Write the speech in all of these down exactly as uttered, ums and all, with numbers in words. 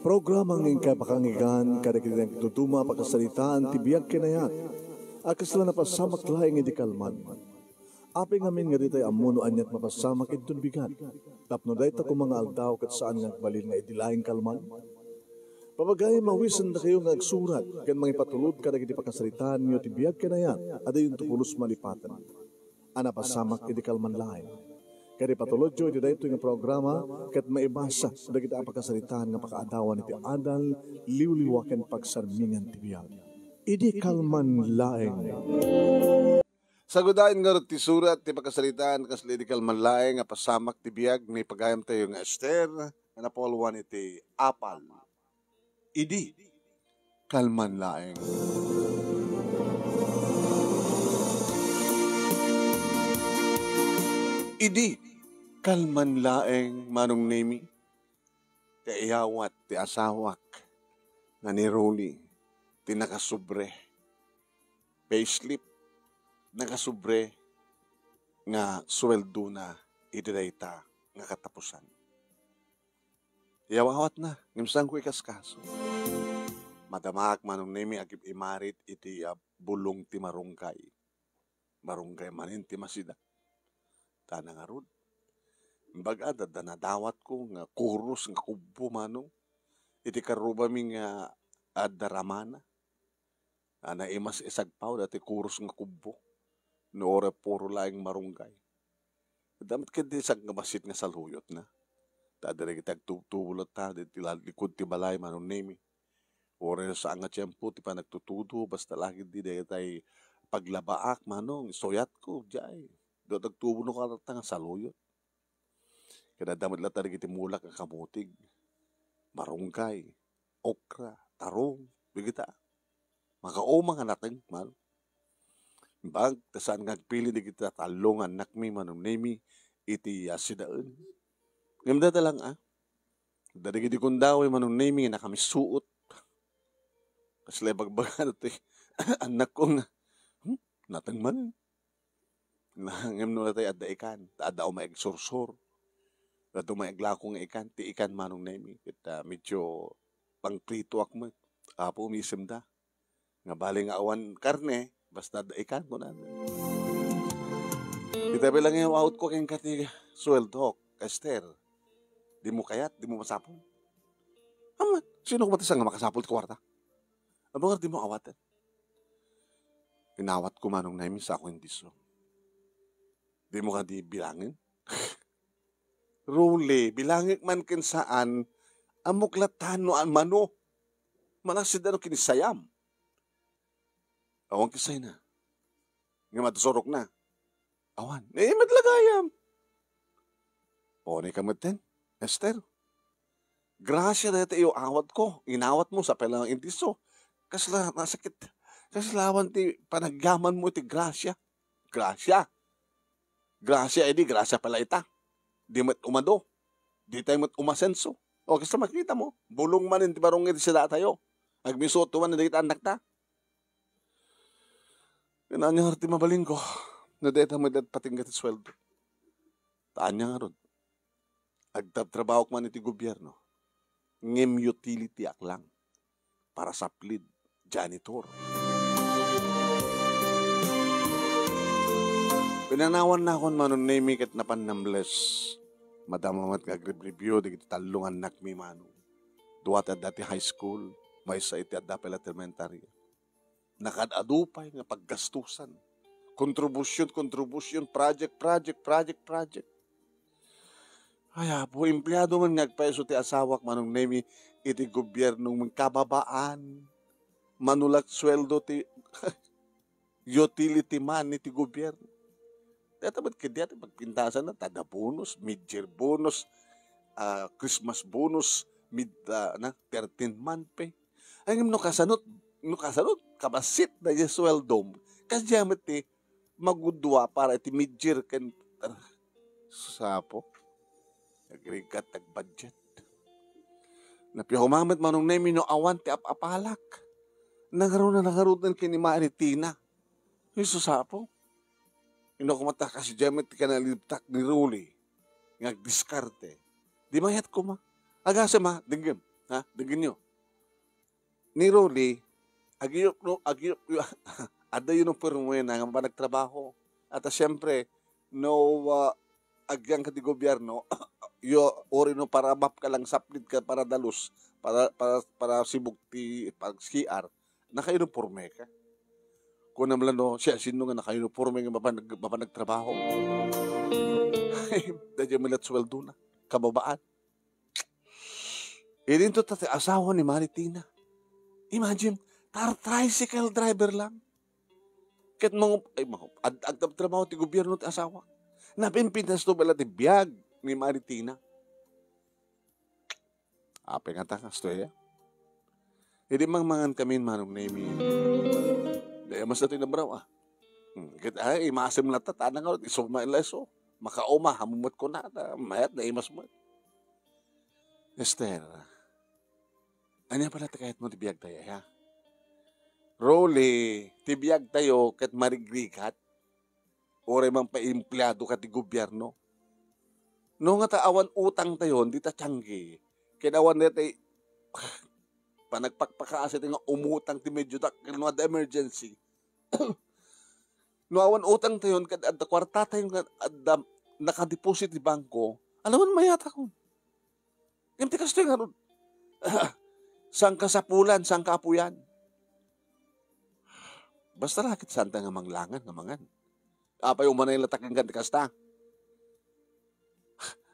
Programa nga inkay pakangigan kadagiti nagduduma a pakasaritaan ti biag ken ayat a kasla napasamak laeng idi kalman. Apay ngamin nga ditay ammo no aniat mapasamak inton bigat, tapno dayta koma nga aldaw ket saan nga agbalin nga idi laeng kalman? Papagayam, awisendakayo nga agsurat ken mangipatulod kadagiti pakasaritaanyo ti biag ken ayat a diyonto pulos malipaten a napasamak idi kalman laeng. Ket ipatulodyo iti daytoy nga programa ket maibasa dagiti a pakasaritaan nga pakaadawan iti adal, liwliwa ken pagsarmingan ti biag. Idi kalman laeng. Sagudayen ngarud ti surat ti pakasaritaan kasla idi kalman laeng a pasamak ti biag ni pagayamtayo nga Ester nga napauluan iti apal. Idi kalman laeng. Idi kalman laeng, Manong Nemi, ti iyawat ti asawak nga ni Rolly ti nakasubre, payslip, nakasubre nga suweldona iti dayta nga katapusan. Iyawawatna, ngem saanko ikaskaso. Madamaak, Manong Nemi, agim-imarit iti, ah, bulong ti marunggay. Marunggay manen ti masida. Ta nangarud. Imbag adda nadawatko nga kuros nga kubbo, Manong. Iti karrubami nga adda ramana. A, naimas isagpaw dati kuros nga kubbo. No, uray puro laeng marunggay. Adda met ketdi sangkabassit nga saluyotna. Ta dagiti agtubtubo latta, dagiti la-, likud ti balay, Manong Nemi. Uray saan nga tiempo ti panagtutudo, basta la ketdi dagitay paglabaak, Manong, isuyatko, diay. Dagiti agtubo no kasta nga saluyot. Ket adda met latta dagiti mulak nga kamutig, marunggay, okra, tarong, dagita. Makauma nga nateng, Manong. Imbag ta saan nga agpili dagiti tallo nga annakmi, Manong Nemi, iti, ah, sidaen. Ngem dayta lang, ah. Dagiti kundawi, Manong Nemi, nga nakamisuot. Kasla ibagbagana ti annakko nga, hmm, nateng man. Na, ngem no natay adda ikan, ta adda umay agsursur. Adda umay aglako nga ikan, ti ikan, Manong Nemi, ket, ah, medyo pangpritoak met. Apo, umisemda. Nga bali nga awan karne, basta adda ikan, kunana. Ita bilang nga awatko kenka ti suweldok, Ester. Dimo kayat, dimo masapul. Amat, sino ko matisa nga makasapul ti kuarta? Amo nga dimo awaten. Inawatko, Manong Nemi, sa ako indiso. Dimo kadi bilangen? Rolly, bilangek man ken saan, ammok latta no a-, mano. Manasida no kinisayam. Awan kisayna. Nga madsurok na. Awan. Eh, met la gayam. Pone ka metten, Ester. Grasia dayta iyo awatko. Inawatmo, sa pala ang indiso. Kasla, nasakit. Kasla awan ti panagyamanmo iti grasia. Grasia. Grasia, idi grasia pala ita. Di met umado. Di tayo met umasenso. O, kasla makita mo, bulong man ti barong iti sida tayo. Agmisuot man dagiti annakta. Ania ngarud ti mabalinko? No dayta met patingga ti sueldo. Ta ania ngarud? Agtabtrabahok man iti gobierno. Ngem utility ak lang. Para saplid, janitor. Pinanawannakon, Manong Nemi, ket napan na-bless. Madama met nga agrebribio dagiti tallo nga annakmi, Manong. Dua ti adda ti high school, maysa iti adda pay la ti elementary. Nakaad-adu pay nga paggastusan. Kontribusion, kontribusion, project, project, project, project. Ay, Apo, empleado man nga agpaiso ti asawak, Manong Nemi, iti gobiernong kababaan. Manulak sueldo ti utility money ti gobierno. Dayta met kadi ti pagpintasan na, tada bonus, mid-year bonus, ah, Christmas bonus, mid, ah, na, thirteenth month pay. Ay, ngem no kasano, no kasano, kabassit na diay sueldom. Kasdiay met ti magudua para iti mid-year ken, sapo. Agrigat, agbudget. Napihumamet, Manong Nemi, no awan ti ap-apalak. Nangaruna, nangaruden ken ni Mari Tina. Ay, sapo. Ino koma ta kasdiay met ti kinalibtak ni Rolly nga agdiskarte. Di mayat koma. Agasem a, denggem. Ha? Denggenyo. Ni Rolly, agiyup-, no, agiyup-, adda uniforme na nga panagtrabaho. At, ah, siyempre, no, ah, agyang ka ti gobierno, yo, uri no para map ka lang, saplit ka para dalus, para, para, para sibug ti pag-C R, naka-uniforme ka. Kunam lang no, siasino nga naka-uniforme nga mapan-, mapanagtrabaho. Dadya met la ti suweldona, kababaan. Idinto ta ti asawa ni Mari Tina. Imagine, tar-, tricycle driver lang. Ket mangup-, ay, mangup-, ag-, agtabtrabaho ti gobierno ti asawa. Napinpintas to bala ti biag ni Mari Tina. Apay nga ta, kastoy, eh. Idi mangmangan kami, Manong Nemi. Dayta mas datoy nabraw, ah. Hmm, ket, ay, imasem latta, ta, nang, iso, ma-, iso. Makauma, hamumet ko na, ta, mayat, naimas met. Esther, ania pala ti kayatmo ti biag tayo, ha? Rolly, ti biag tayo ket marigrigat. Uray mangpaempleado ka ti gobierno. No nga ta awan utang tayo, di ta tianggi. Ken awan dayta panagpakpakaasi nga umutang ti medyo dakkel no adda emergency. No awan utang tayo, ket adda kuarta tayo nga adda nakadeposit ti bangko, alawan mayatakon. Ngem ti kastoy ngarud, sangkasapulan, sangkaapuyan. Basta la ket saan tayo nga manglangan nga mangan. Apay umanay la ta kenka ti kasta?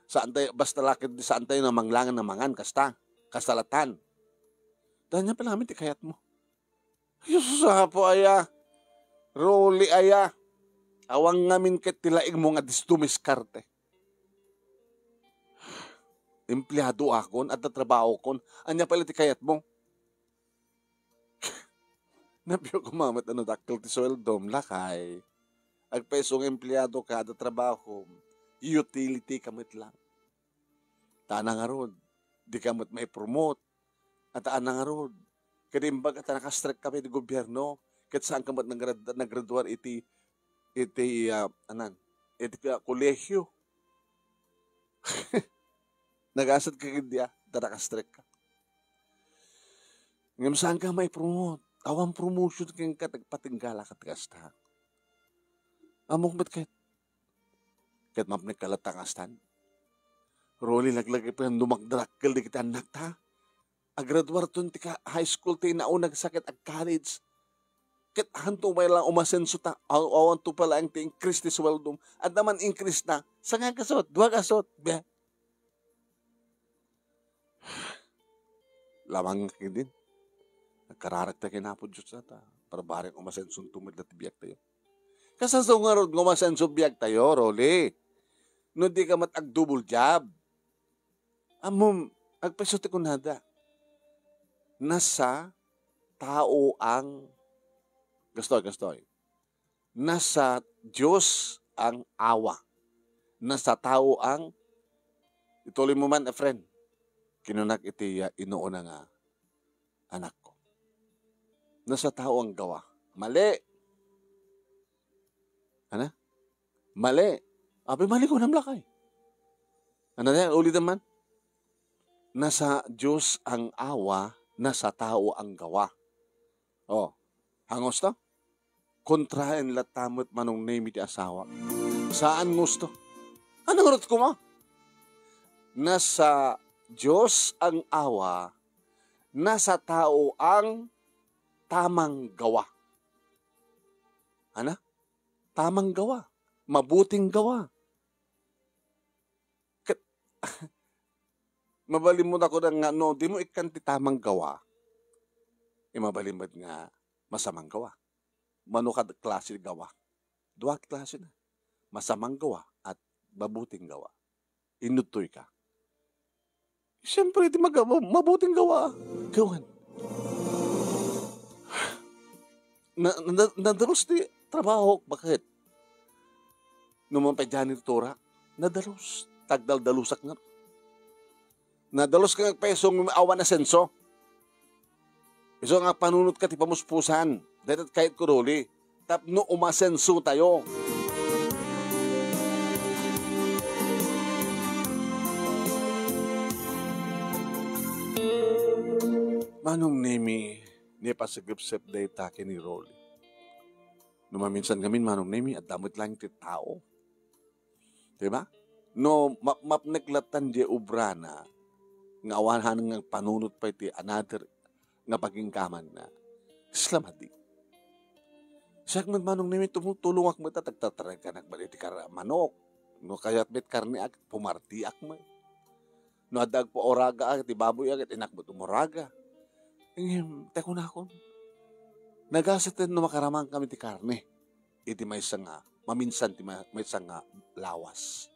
Saan tayo, basta la ket saan tayo nga manglangan nga mangan kasta? Kasta latan. Danya pala kami ti kayatmo. Jesus, Apo aya. Rolly aya. Awan ngamin ket ti laingmo nga disdumiskarte. Empleado akon, adda trabahokon. Ania pala ti kayatmo? Napio ko mamet a no dakkel ti sueldom, lakay. Agpayso nga empleado ka, adda trabahom, utility ka met lang. Ta nangarud, di ka met maipromote. At ta nangarud, ket imbag ta nakastrek kami ti gobierno, ket saan ka met nagrad-, nagraduar iti, iti, ah, anan, iti, ah, kolehiyo. Nagasat ka ket dia, ta nakastrek ka. Ngem saan ka maipromote. Awan promotion kenka, tagpatinggala ka ti kasta. Ammok met ket, ket mapnek ka latta kastan. Rolly, laglagipen no mangdadakkel dagiti annakta. Agraduarton ti ka-, high school ti inauna, sakit ag-college. Ket hanto pay lang umasenso ta, aw-, awanto pay laeng ti increase ti sueldom. Adda man increase na, sanga gasut, dua gasut, be. Lamang nga ket din. Nagkararag ta ken Apo Dios ta, parbareng umasensonto met la ti biag tayo. Kasano ngarud nga umasenso biag tayo, Rolly? No di ka met ag-double job. Ammom, agpayso ti kunada. Nasa tao ang, gastoy, gastoy. Nasa Dios ang awa. Nasa tao ang, ituloy mo man, a friend. Kinunak iti, ah, inuuna nga anakko. Nasa tao ang gawa. Mali. Ana? Mali. Abi, mali ko, namlakay. Ano na yan? Ulitan man. Nasa Dios ang awa, nasa tao ang gawa. Oh, hangos to? Kontraen latta met Manong Nemi ti asawa. Saan gusto? Ano ngarud kuma? Nasa Dios ang awa, nasa tao ang tamang gawa. Ana? Tamang gawa. Mabuting gawa. Ket, mabalin mo na ko nga, no, di mo ikkan ti tamang gawa, eh, mabalin met nga masamang gawa. Mano kad klase gawa? Dua klase na. Masamang gawa at mabuting gawa. Inudtoy ka. Siyempre, di maga-, ma-, mabuting gawa. Gawan. Na, na, nadalus ti trabaho. Bakit? No man pay janitor, nadalus. Tagdaldalusak nga. Nadalus ka nga peso nga awan asenso. Isu nga panunot ka ti pamuspusan. Dayta kayat ko, Rolly. Tapno umasenso tayo. Manong Nemi, ni pasagepsep dayta ken ni Rolly. No maminsan ngamin, Manong Nemi, adda met laeng ti tao. Di ba? No ma-, mapnek latan di obrana, nga awan hanang nga panunot pay ti another nga paginggamanna. Isla madi. Siak met, Manong Nemi, tumutulongak met, tagtataragkanak met iti kar-, manok. No kayat met karneak, pumartiak met. No adda agpauraga, ah, ti baboy, ah, ket inak met umuraga. Ngem, ta kunakon, nagasaten no makaraman kami ti karne iti maysa nga, maminsan ti ma-, maysa nga lawas.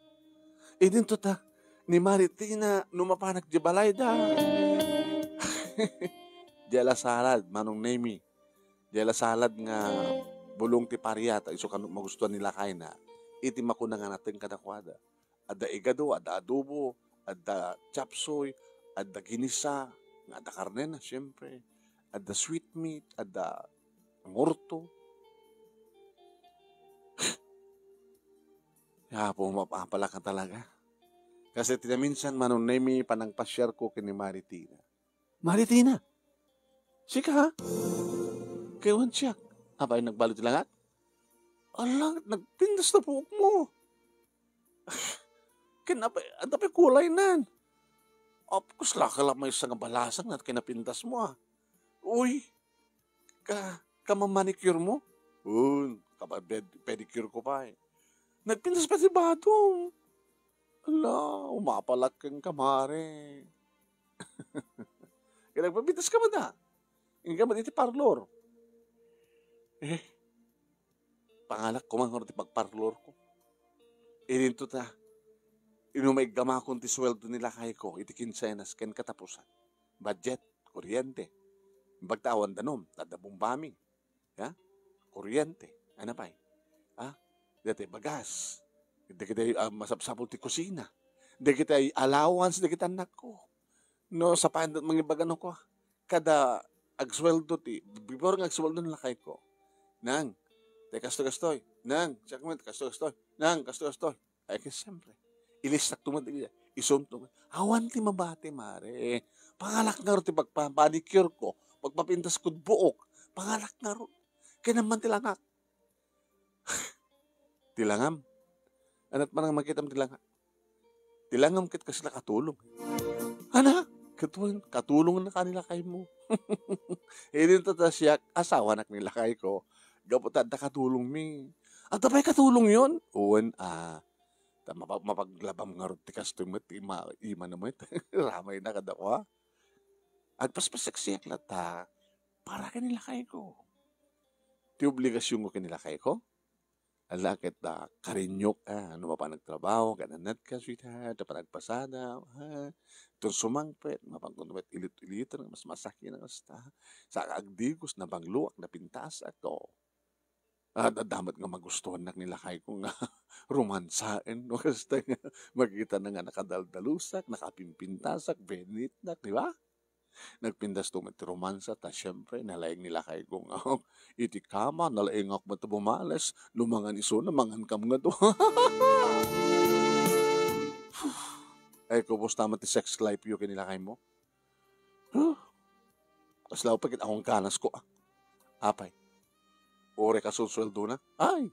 Idinto ta, ni Maritina, no mapanak di balayda. Di ala salad, Manong Nemi. Di ala salad nga bulong ti paria, ta isu kano magustuhan ni lakayna. Iti makuna nga nateng kadakuada. Adda igado, adda adobo, adda chapsuy, adda ginisa, nga adda karnena, siyempre. Adda sweet meat, adda murto. Ya, pumapapalaka talaga. Kasi ti naminsan, Manong Nemi, panangpasiarko ken ni Maritina. Maritina! Sika, ha? Kaywan siak. Apay, nagbalo ti langak? Ala, nagpintas na buokmo. Ken apay, anta pay kulaynan? Apay, kasla ka la maysa nga balasang na kinapintas mo, ah. Uy, ka, ka mamanicure mo? Un, ka ped-, pedicure ko pay. Nagpintas pay ti badom. Ala, umapalak kenka, mare. Ket nagpapintas ka met, ah. Inka met iti parlor. Eh, pangalak koma ngarud ti pagparlorko. Idinto ta, inumaiggamakon ti sueldo ni lakayko iti kinsenas ken katapusan. Budget, kuryente. Bagta awan danum, adda bumbami. Ha? Kuryente. Ano pay? Ha? Dati bagas. Dagiti, ah, masapsapul ti kusina. Dagiti allowance dagiti annakko. No, sapayan mangibaga no ko, kada agsueldo ti, before nga agsueldo ni lakayko, "Nang, ti kastoy, kastoy. Nang, siak met, kastoy, kastoy. Nang, kastoy, kastoy." Ay, ket siyempre, ilistak to met, isunto met. Awan ti mabati, mare. Pangalak ngarud ti pagpa-manicure ko, pagpapintas kod buok. Pangalak ngarud. Ken amman ti langak. Ti langam. Anat man nga makitam ti langak. Ti langam ket kasla katulong. Ana, ket wen, katulong na ka ni lakaymo. Idinto ta siak, asawanak ni lakayko. Gapu ta adda katulongmi. Adda pay katulongyon? Wen, ah. Ta mapa-, mapaglabam ngarud ti kastoy met, ima, ima na met. Ramay na kadakuada. Agpaspasaksiak latta para ken ni lakayko. Ti obligasionko ken ni lakayko? Ala ket, ah, karinyok, ah, no mapan nagtrabaho, ket annatka, sweetheart, ta panagpasada, ha? Ton sumangpet, mapan kuno met ilit-iliten, mas masakit na kasta. Sa agdigos, nabangluak, napintasak, o. At adda met nga magustuhannak ni lakayko nga romansaen, no? Kasta nga makita na nga nakadaldalusak, nakapimpintasak, benitnak, di ba? Nagpintas to met ti romansa, ta siyempre, nalaing ni lakayko nga, iti kama, nalaingak met bumales, no mangan isuna, mangan kam nga to. Ay, kumusta met ti sex life yo ken ni lakaymo? Huh? Kasla pa ket awan ganas ko, ah. Apay. Uray kasulsueldo na. Ay!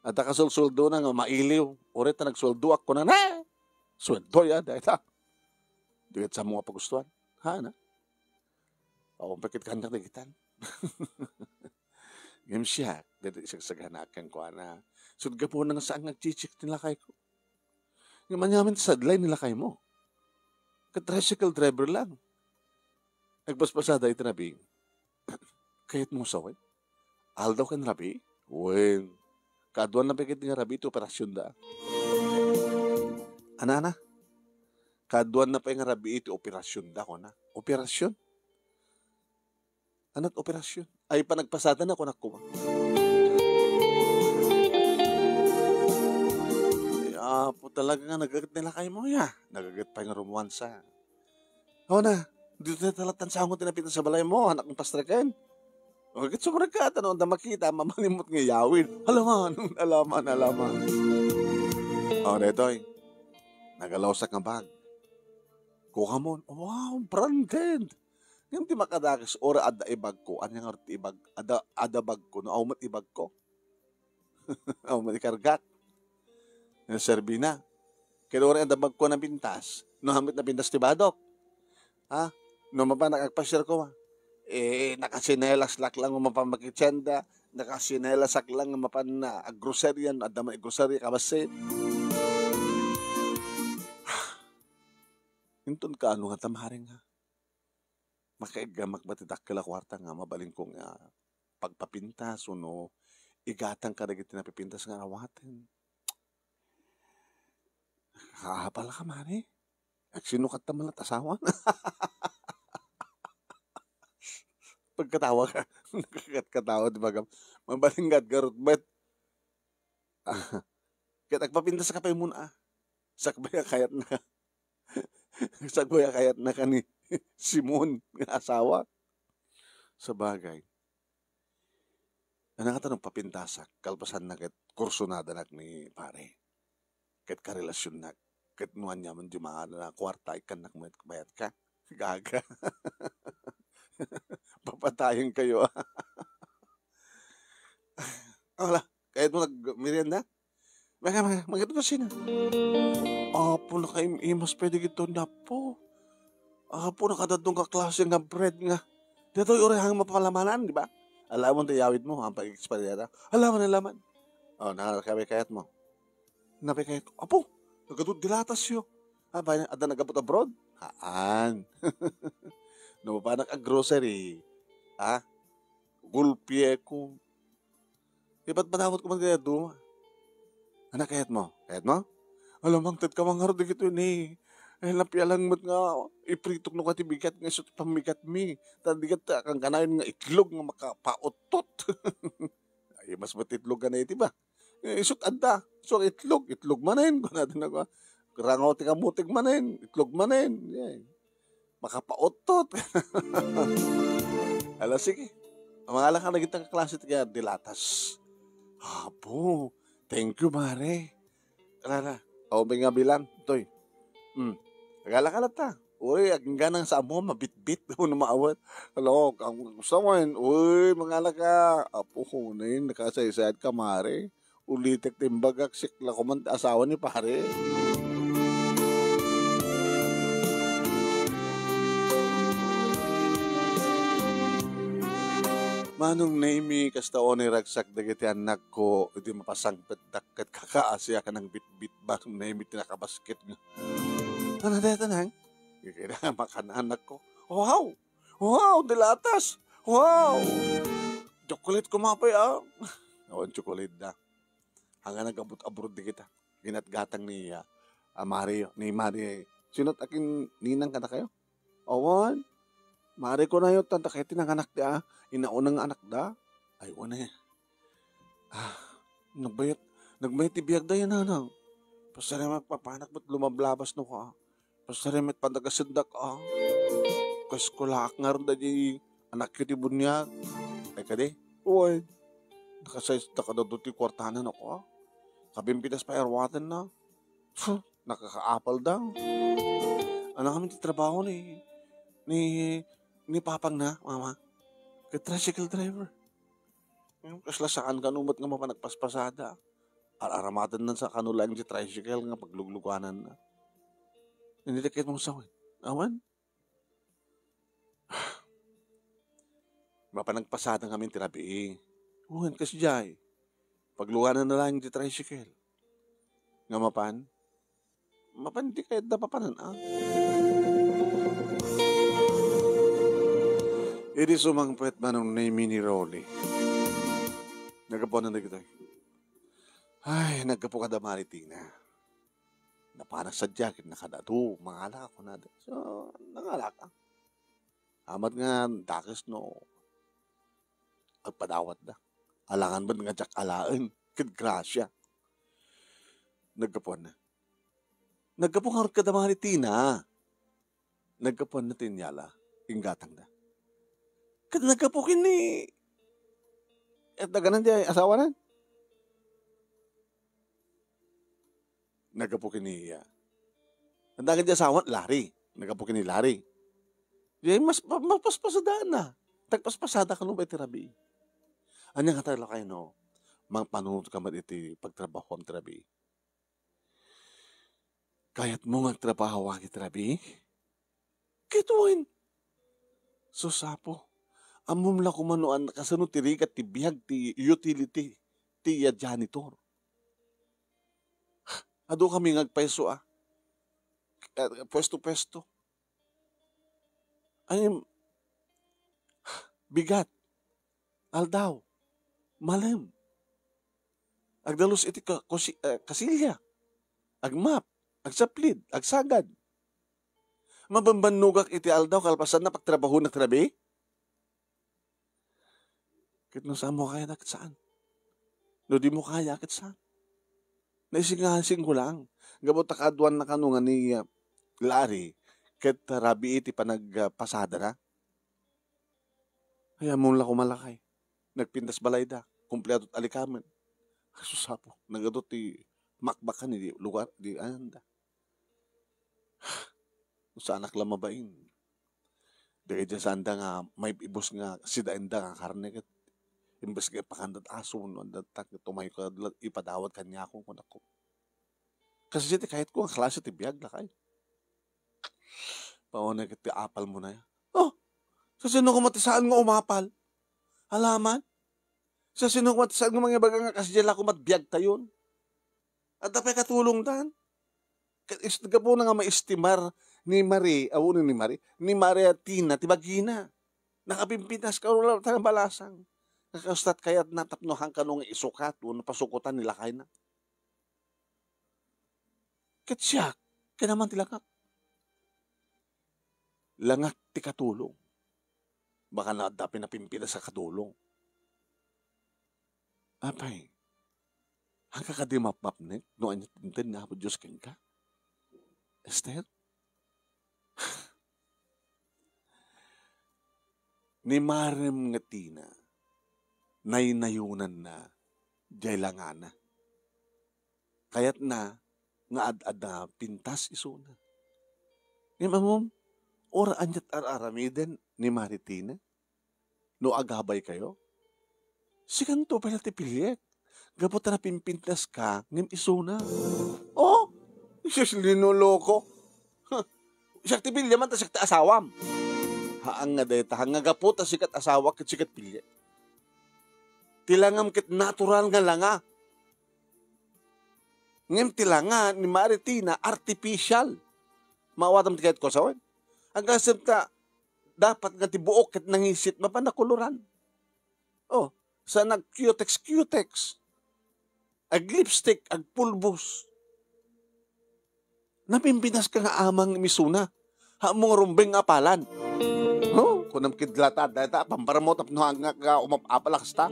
Adda kasulsueldo na nga mailiw. Uray ta nagsueldoak ko na, na! Sueldo ya, dahil ta. Di ket sa mga pagustuhan. Ha, na? Awan pa ket kanyak nagitan. Ngem siya, dati sagsaganakan ko, ana. Sut gapu na nga saan nga chichik ti lakay ko. Ngem aniamin ti sadlay ni lakaymo? Ket tricycle driver lang. Nagpaspasada iti rabii. Kayatmo sawen? Aldaw ken rabii? Wen. Kaaduanna pay ket nga rabii ti operasionda. Ana, ana? Kaaduanna pay nga rabii ti operasionda, kuna. Operasion? Anat operasion? Ay, panagpasada na, kunak koma. Ay, apo, talaga nga nagaget ni lakaymo, ya. Nagaget pay nga romansa. Awan na, dito na talatan sa angot tinapit sa balay mo, anak ng pastreken. O, ket sumrek ka, tanong da makita, mamalimot nga yawid. Alaman, alaman, alaman. O, detoy. Nagalawsak nga bag. Kukamon, wow, branded. Ngem ti makadakes, uray adda ibagko, ania ngarud ti ibag-, adda, adda bagko, no awan met ibagko? Awan met ikargak. Nga serbina. Ket uray adda bagko napintas, no awan met napintas ti badok. Ha? No mapan agpasiar koma, eh, nakasinelas lak lang mapan makitienda, nakasinelas ak lang mapan na aggroceria, no adda man aggroceria, kabassit. Inton kaano nga ta, mare, nga makaiggamak ba ti dakkel a kuarta nga mabalinko nga pagpapintas wenno igatang kadagiti napipintas nga awaten? Kaapal ka, mare? Agsinukat ta man la't asawan? Pagkatawa ka. Kat-, katawa, di ba, gam-, mabalin nga adgarot met. Ket agpapintas ka pay mun, ah. Sakbay a kayatna. Sakbay a kayatna ka ni Simon nga asawa. Sabagay. Ania ngata no agpapintasak, kalpasanna ket kursunadanak ni pare. Ket karelasionnak. Ket no aniaman diay maala a kuarta, ikkannak met, bayat ka. Gaga. Papatayen kayo, ah. Ala, kayatmo nagmerienda? Manga, manga, manga, ito sina. Apo, nakaim-imas pwede gito, Apo. Apo, nakadaddung ka klase nga bread nga. Dito, uray hang mapalamanan, di ba? Alamon ti yawid mo, ang pag-expire yata. Alaman, alaman. Oh, nakakabay kayat mo. Napay kayat, Apo, nagadud dilatas yo. Ah, ba, adda nagabot abroad? Haan. No, panak a grocery. Ha? Gulpieko. Ipat padawat ko man kaya duma. Anak, kayat mo? Kayat mo? Alam, ang tet ka mangarod dagito ni. Ay, napialang met nga ipritok no kati bigat nga isu ti pammigat mi. Ta digat ta, kang kanayon nga itlog nga makapauttot. Ay, mas met itlog ka na iti ba? Eh, isut adda. So, itlog, itlog manen. Kunada na ko. Rangaw ti kamutig manen. Itlog manen. Yan. Makapauttot. Ala, sige. Mangala ka na gitang klase ti kaya dilatas. Apo, thank you, mare. Ala, ala. Aw, may nga bilang. Toy. Hmm. Agala ka na ta. Uy, agingganang sa amo, mabitbit. Ano maawat? Hello, ang gusto mo yun? Uy, mangala ka. Apo, hunin, nakasaysayad ka, mare. Ulitek ti imbagak, sikla ko man ti asawa ni pare. Manong Nemy, kasta unay ragsak dagiti annakko, idi mapasangpetdak ket kakaasiak a nangbitbit, Manong Nemy, ti nakabasket nga. Ano dayta, Nang? Kaya makan-anak ko. Wow! Wow! Dilatas! Wow! Chocolate ko mapay, ah. Awan chocolate da. Hanggang nag-abot-abroad di kita. Ginatgatang ni, ah, ah, Mario, ni Mario. Sino't akin ninang kada kayo? Awan. Mare ko na yun, tanta kayo tinanganak di, ah. Inaunang anak da. Ay, wana. Ah, nagbayat, nagbayat ti biag da yan, nanang. Pasari magpapanak ba't lumablabas no ka? Pasari met panagasendak, ah. Kaskulaak nga ron da di anak yu ti buniag. Ay, kadi? Uy, nakasaysa da kadado ti kuartana no ka? Kabimpitas pa arwaten na. Huh, nakakaapal da. Ano kami ti trabaho ni, ni, ni papang na, mama? Kay tricycle driver. Ngem kasla saan kano met nga mapan nagpaspasada. Ar-aramatennan sa kano laeng ti tricycle nga pagluglugananna. Ninitekket mo sa awan? Awan? Mapan nagpasada ngamin ti rabii. Wen, kasdiay. Paglugananna laeng ti tricycle. Nga mapan, mapan ti kayat da papanan, ah. Idi sumangpet Manong Nemy ni Rolly. Naggapuan na dagitoy. Ay, naggapu kada Maritina. Napanak sa jacket, nakadado, mangala ka, kunada. So, nangala ka. Amat nga dakes no agpadawat da. Alangan met nga diak alaen, ket grasia. Naggapuan na. Naggapu ngarud kada Maritina. Naggapuan na ti inyala, inggatang da. Ket naggapu ken ni, et daganan di asawanan. Naggapu ken ni, ah, daganan di asawan, Larry. Naggapu ken ni Larry. Di mas, ma-, mapaspasadaanna. Nagpaspasada kano ba iti rabii? Ania nga talaga kayo, no? Mangpanunot ka met iti pagtrabahoam ti rabii. Kayatmo nga agtrabaho iti rabii? Ket wen. Sus, Apo, ammom la koma no an-, kasano ti rigat ti biag ti utility ti iya janitor. Adu kami nga agpayso, ah. Eh, puesto-puesto. Ay, bigat. Aldaw. Malem. Agdalus iti ka-, kusi-, eh, kasilya. Agmap. Agsaplid. Agsagad. Mabambannogak iti aldaw kalpasanna pagtrabahonak ti rabii? Ket no saan mo kaya, ket saan. No di mo kaya, ket saan. Naisingasingko lang. Gapu ta kaaduanna kano nga ni, ah, Larry, ket rabii ti panagpasadana. Ay, ammom la koma lakay. Nagpintas balayda. Kumpleto ti alikamen. Ay, sus, Apo. Nagadu ti makbakan di lugar, di, ayanda. Saanak la mabain. Dagiti saanda nga maib-ibus nga sidaenda nga karne ket imbes nga ipakanda ti aso wenno adda ti tak, tumayo ka la ipadawat kaniakon, kunakon. Kasdiay ti kayatko nga klase ti biag, lakay. Paunay ket ti apal mo na ya. Oh, sasino koma ti saan nga umapal? Alaman? Sasino koma ti saan nga mangibaga nga kasdiay la koma ti biagtayon? Adda pay katulongdan? Ket is-, gapuna nga maestimar ni Mari, a, wenno ni Mari, ni Maria Tina ti bagina. Nakapimpintas ka, wala ta balasang. Nga kasta ti kayatna tapno han kano nga isukat wenno pasukotan ni lakayna. Ket siak, kinaman ti langak. Langak ti katulong. Baka na adda pinapimpintas a katulong. Apay, hanka kadi mapmapnek no ania ti inted ni Apo Dios kenka? Esther? Ni Marem nga Tina, naynayonanna diay langana. Kayatna nga ad-adda pintas isuna. Ngem ammom, uray ania't ar-aramiden ni Mari Tina? No agabay kayo, sikanto pay la ti piliek. Gapu ta napimpintas ka, ngem isuna. Oh, sus, linoloko. Siak ti piliam ta siak ti asawam. Haan nga dayta, haan nga gapu ta sika ti asawak ket sika ti piliek. Ti langam ket natural nga langa. Ngem ti langa ni Mari Tina, artificial. Maawatam ti kayatko a sawen? Agasem ta, dapat nga ti buok ket nangisit, mapan nakoloran. Oh, sa nag-cutex-cutex, ag-lipstick, agpulbos. Napimpinas ka nga amang misuna. Haan mo nga rumbeng nga apalan. Oh, kunam kidlata, dayta, pamparamo tapno hangak nga umap-apal a kasta.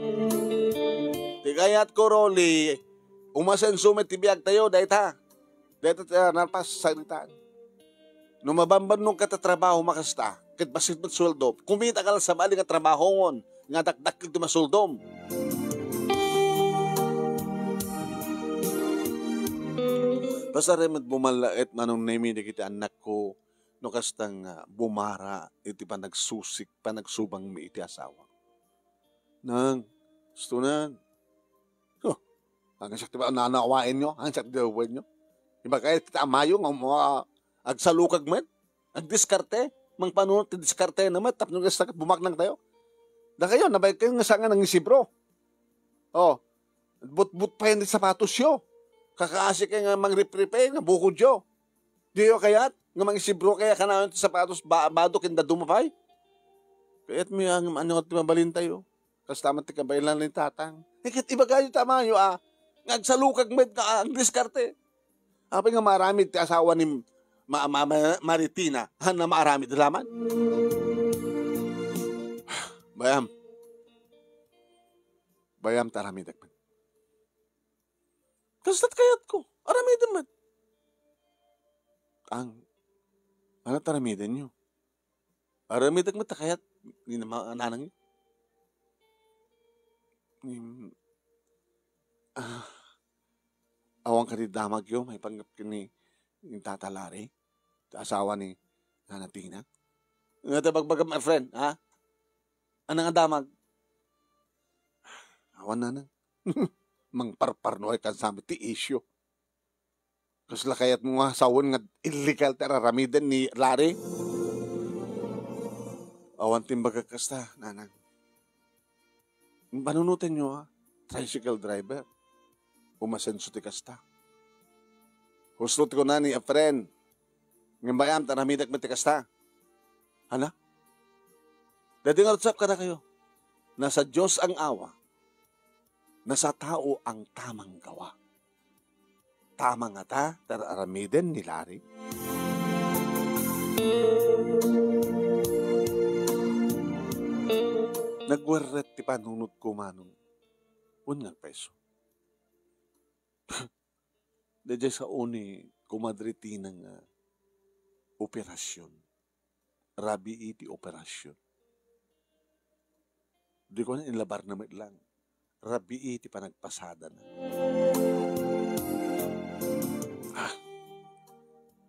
Ti kayatko, Rolly, umasenso met ti biagtayo, dayta. Dayta ti, ah, nalpas, saritaan. No mabambannog ka ta trabaho makasta, ket bassit met sueldo, kumita ka la sabali nga trabahongon, nga dakdakkel ti masuldom. Pasarem met bumallaet, Manong Nemi, dagiti annakko, no kasta nga bumara iti panagsusik, panagsubangmi iti asawa. Nang, gusto nan. Huh, ang siak ti ba nanawain nyo? Ang siak ti dawen nyo? Iba kayo, kita amayo nga, ah, agsalukag met? Agdiskarte? Mangpanunot ti diskarte na met, tapno nga sa bumaknang tayo. Da kayo, nabay kayo nga saan nga nangisibro. Oh, butbut pa yan di sapatos yo. Kakaasi kayo nga mangripripay nga bukod yo. Di yo kayat, nga mangisibro kaya kanayon ti sapatos ba-, bado ken daduma pay? Kayat mi ang ano ti mabalin tayo. Kasta man ti kabaelan ni Tatang. Eh, ket ibagayo ti amayo, ah, nga agsalukag met nga, ah, ang diskarte. Apay nga maaramid ti asawa ni ma-, ma-, ma-, Maritina, han na maaramid laman? Bayam. Bayam ta aramidek man. Kasta't kayatko, aramiden man. Ang, ano ta aramiden yo? Aramidek met ta kayat ni ma-, nanang yo. Ngem, ah, awan kadi damag yo, maipanggep ken ni, ni Tata Larry, ti asawa ni Nana Tina. Nga ti bagbagam, my friend, ha? Anang adamag? Awan, nanang. Mangparparnuay kan sa amin ti isyu. Kasla kayatmo nga sawen nga illegal ti ar-aramiden ni Larry? Awan ti imbagak kasta, nanang. Panunotenyo, a, tricycle driver. Umasenso ti kasta. Husto ti kunana, a friend. Ngem bay-am ta aramidek met ti kasta. Ania? Daydi ngarud, sap, kadakayo. Nasa Dios ang awa. Nasa tao ang tamang gawa. Tama ngata ti ar-aramiden ni Larry? Nagwerret ti panunotko, Manong. Wen nga agpayso. Daydiay sao ni Kumadre Tina nga operasion. Rabii ti operasion. Di ko na inlabar na met lang. Rabii ti panagpasadana. Ah,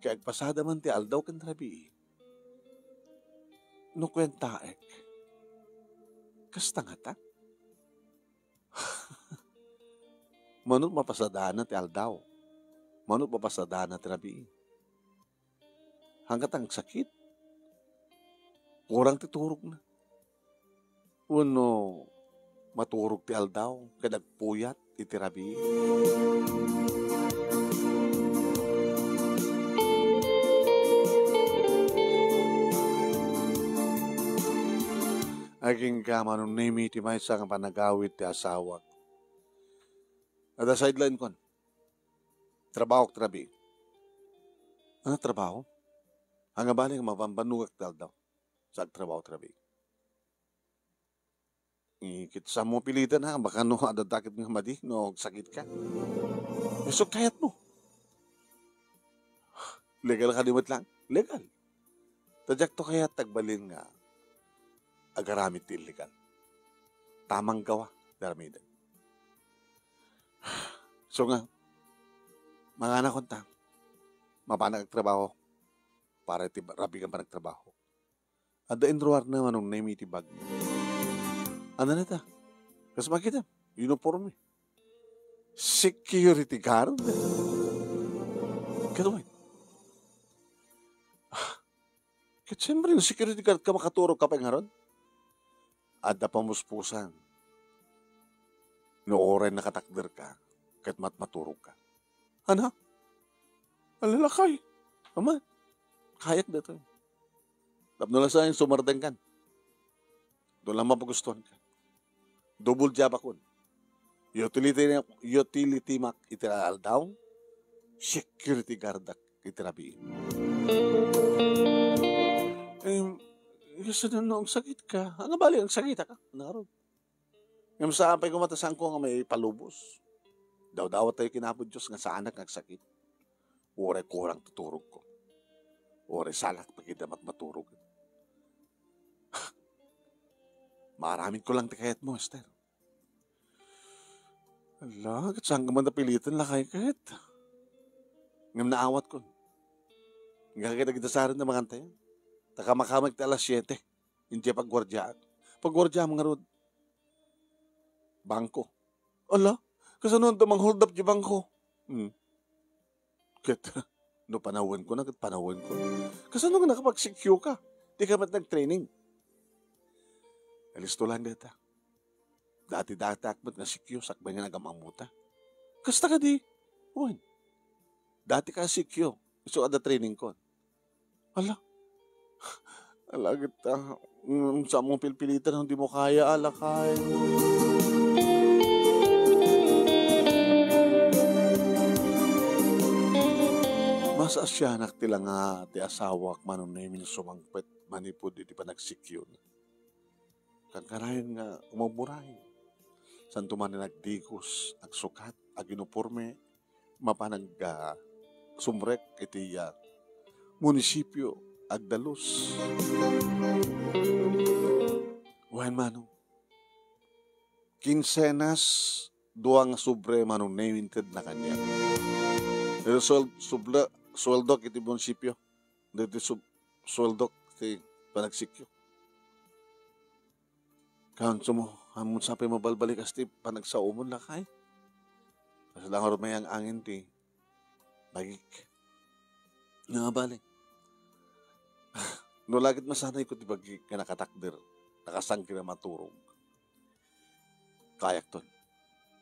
kay agpasada man ti aldaw ken rabii. No kuentaek, kasta ngata? Mano mapasadana ti aldaw? Mano mapasadana ti rabii? Hanggat agsakit, kurang ti turogna. Wenno maturog ti aldaw ket agpuyat iti rabii. Agingga, Manong Nemi, ti maysa nga panagawid ti asawak. Adda sideline kon. Trabahok ti rabii. Ania trabaho? Ania bali nga mabanbannogak ti aldaw sa agtrabaho ti rabii. Eh, ket saanmo pilitan, ha? Baka no adda dakit nga madi no agsakitka. Isu kayatmo. Legal kadi met lang? Legal. Ta diakto kayat ti agbalin nga agaramid ti illegal. Tamang gawa ti aramidek. So nga, manganakon ta. Mapanak agtrabaho para iti rabii nga panagtrabaho. Adda inruarna, Manong Nemi, iti bag. Ania dayta? Kas makita, uniforme. Security guard? Ket wen. Ah, ket siyempre, no security guard ka, makaturog ka pay ngarud? Adda pamuspusan. No uray nakatakder ka, ket mat-, maturog ka. Ania? Ala, lakay. Aman, kayak daytoy. Tapno la sa sumardengkan. Doon lang mapagustuhan ka. Double job akon. Utility, utility mak iti aldaw, security guard ak iti rabii. Em, kasano no agsakit ka? Ania bali, agsakit ka? Ngarud. Ngem saan pay koma ta saanko nga maipalubos. Dawdawat tayo ken Apo Dios nga saanak nga agsakit. Uray kurang ti turogko. Uray salak pay ket mat-, maturog. Maaramidko lang ti kayatmo, Esther. Ala, ket saan ka man napilitan, lakay, ket? Ngem naawatkon. Nga ket agidasaren na mangantayo. Ta kamakamek ti alas siete. Idiay pagguardiaak. Pagguardiam ngarud. Bangko. Ala, kasano anta mang-hold up diay bangko? Hmm. Ket, no panawenko na, ket panawenko. Kasano nga nakapag-secure ka? Di ka met nag-training. Alisto lang dayta. Dati-dati ak met nga secure, sakbay nga nagam-ammota. Kasta kadi? Wen. Dati ka secure. Isu adda training ko. Ala. Ala, ket, ah, mm, saanmo pilpilitan no dimo kaya, a, lakay. Masaasianak ti langa ti asawak, Manong Nemi, sumangpet manipud iti panagsikiona. Kankanayon nga umawmuray. Saanto man nga agdigos, agsukat, aginiporme, mapan ag-, ah, sumrek iti, ah, munisipio, agdalus. Wen, Manong, kinsenas, dua nga sobre, Manong, Nemi, intedna kaniak. Pero suel-, suble-, sueldok iti munisipio. Dagiti sub-, sueldok ti panagsikyo. Kaanso mo, ammon sa pay mabalbalikas ti panagsaomon, lakay? Kasla ngarud mayang-angin ti bagik. Nga bale. No lagit masanay ko ti bagik nga nakatakder, nakasangkir a maturog. Kayakton.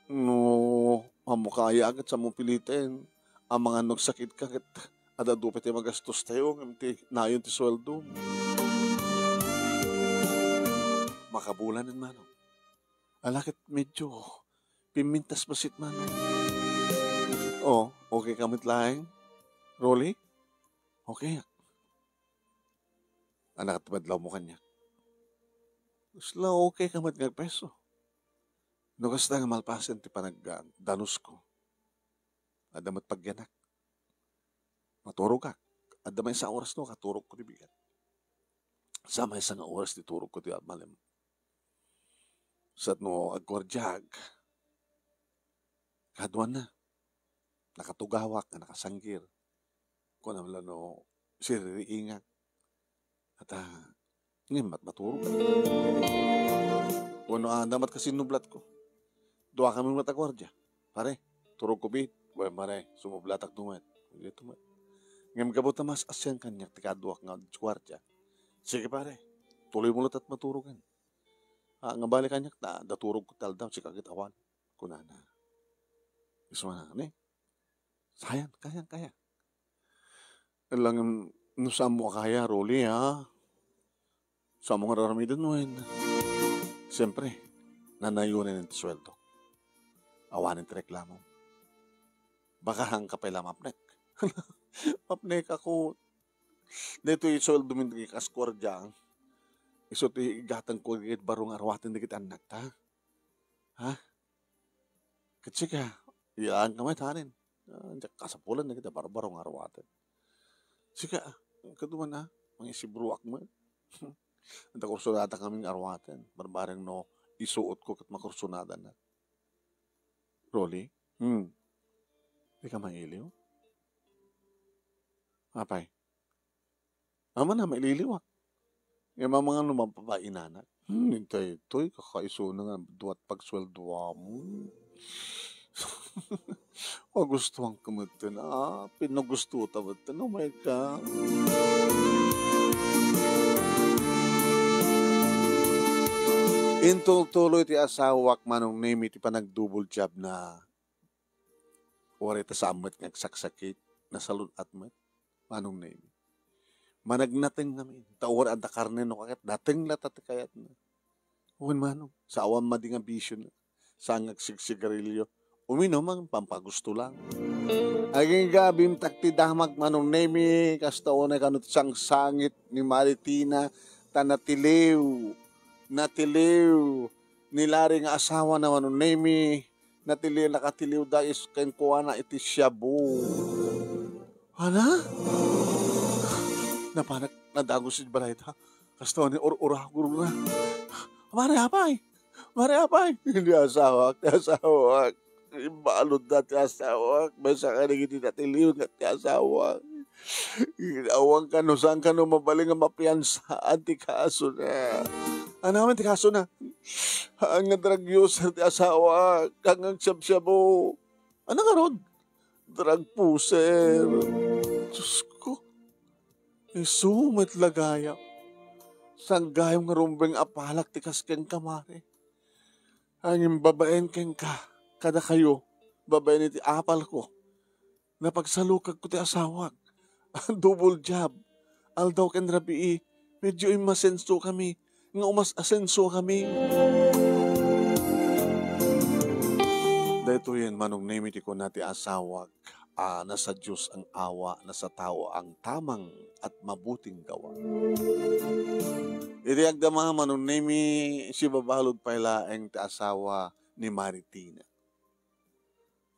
No, ammo kaya ket sa mo piliten. Amangan no agsakit ka ket adda dupay ti magastos tayo ngem ti nayon ti sueldo. Makabulan en mano. Ala ket medyo pimmintas bassit mano. Oh, okay ka met laeng? Rolly? Okay. Anak, ti madlaw mo kaniak. Kasla okay ka met nga agpeso. No kasta nga malpasen ti panagdanusko, adda met pagyanak. Maturogak. Adda maysa a oras no katurogko ti bigat. Sa maysa nga oras ti turogko ti malem. Sa no agguardiaak, kaduana. Nakatugawak nga nakasanggir. Kunam la no siririingak. At, ah, ngem mat-, maturog. Wenno, ah, adda met kasinnublatko. Dua kami met a guardia. Pare, turogko bit. Wen, pare, sumublatak dumet. Dito met. Ngem gapu ta mas asian kaniak ti kaduak nga guardia. Sige, pare, tuloy mo latat maturogen. Ah, nga bali kaniak ta, da turogko ti aldaw, sika ket awan. Kunana. Isu nga, ne? Sayan, kayang kaya. Lang, no saan mo kaya, Rolly, ha? Saan mo nga raramiden mo, en? Siyempre, nanayonen ti sueldo. Awanen ti reklamo. Baka hangka pay la mapnek. Mapnek ako. Daytoy sueldo min kas guardia. Isu ti igatangko iti baro nga arwaten dagiti annakta. Ha? Ket sika, yaan ka met, hanen. Ah, diak kasapulan dagiti barbaro nga arwaten. Sika, kaduman a, mangisibruak met. Anta kursunada kami nga arwaten. Barbareng no isuotko ket makursunada na. Rolly? Hmm. Di ka mailiw? Apay? Amangan a maililiwak. Ngem amangan no mapapainanak. Hmm, intay toy, kakaisuna nga duat pagsueldoam. Magustuhan ka metten, ah. Pinagusto ta metten, oh my God. Intultuloy ti asawak, Manong Nemi, ti panagdouble job na. Uray ta saan met nga agsaksakit, nasalun-at met. Manong Nemi. Managnateng ngamin, ta uray adda karne no kaket, nateng latta ti kayatna. Wen manong, sa awan madi nga bisio na. Saan nga agsigsigarilio. Uminum a pampagusto lang. Agingga bimtak ti damag, Manong Nemi, kasta unay kano ti sangsangit ni Maritina, ta natiliw, natiliw ni Larry nga asawana, Manong Nemi. Natili-, nakatiliwda is kenkuana iti shabu. Ana? Napanak, nadagos iti balayda. Kasta ni ur-, uragurna. Mare, apay! Mare, apay! Ni asawak, ni asawak. Imbaludda ti asawak. Maysa kadagiti natiliw nga ti asawak. Awan kano, saan kano mabalin nga mapiansaan ti kasona. Anaman ti kasona? Haan nga drug user ti asawa, haan nga agsiyabsiyabo. Ano ngarud? Drug pusher. Diyos ko. Isu met la gayam. Saan gayam nga rumbeng a palak ti kas kenka, mare. Ngem babaen kenka, kadakayo, babaen iti apalko. Napagsalukagko ti asawak. Double job. Aldaw ken rabii, medyo immasenso kami, nga umas-asenso kami. Daytoyen, Manong Nemi, ti kuna ti asawak, a nasa Dios ang awa, nasa tao ang tamang at mabuting gawa. Iti agdama, Manong Nemi, sibabalud pay laeng ti asawa ni Maritina.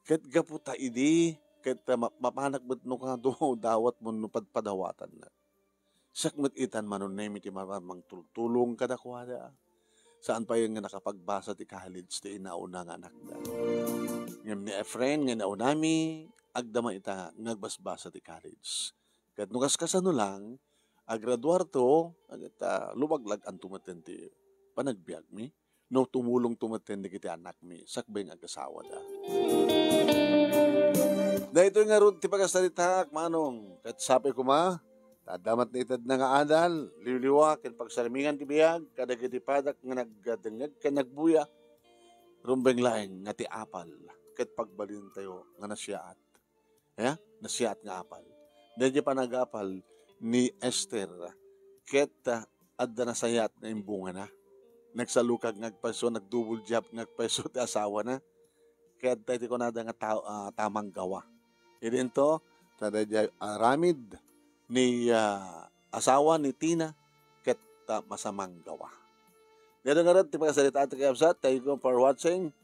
Ket gapu ta idi, ket, ah, ma-, mapanak met no kano dawat mo no padpadawatanna. Siak met itan, Manong Nemi, ti mara-, mangtultulong kadakuada. Saan pay nga nakapagbasa ti college ti inauna nga anakda. Ngem ni Efren nga inaunami, agdama ita nga agbasbasa ti college. Ket no kaskasano lang, agraduarto, agta lumaglag-anto metten ti panagbiagmi, no tumulongto metten dagiti anakmi sakbay nga agasawada. Daytoy ngarud ti pagasaritaak, Manong, ket sapay koma, ta adda met itedna nga adal, liwliwa, ken pagsarmingan ti biag, kadagiti padak nga nagdengngeg ken nagbuya, rumbeng laeng nga ti apal, ket pagbalinentayo nga nasiaat. Ya, nasiaat nga apal. Daydiay panagapal ni Esther, ket, ah, adda nasayaat nga imbungana. Nagsalukag nga agpayso, nag-double job nga agpayso ti asawana. Ket daytoy kunada nga ta-, ah, tamang gawa. Idinto, ta daydiay aramid ni, ah, asawa ni Tina, ket, ah, masamang gawa. Daytoy ngarud ti pakasaritaan ti kakabsat. Thank you for watching.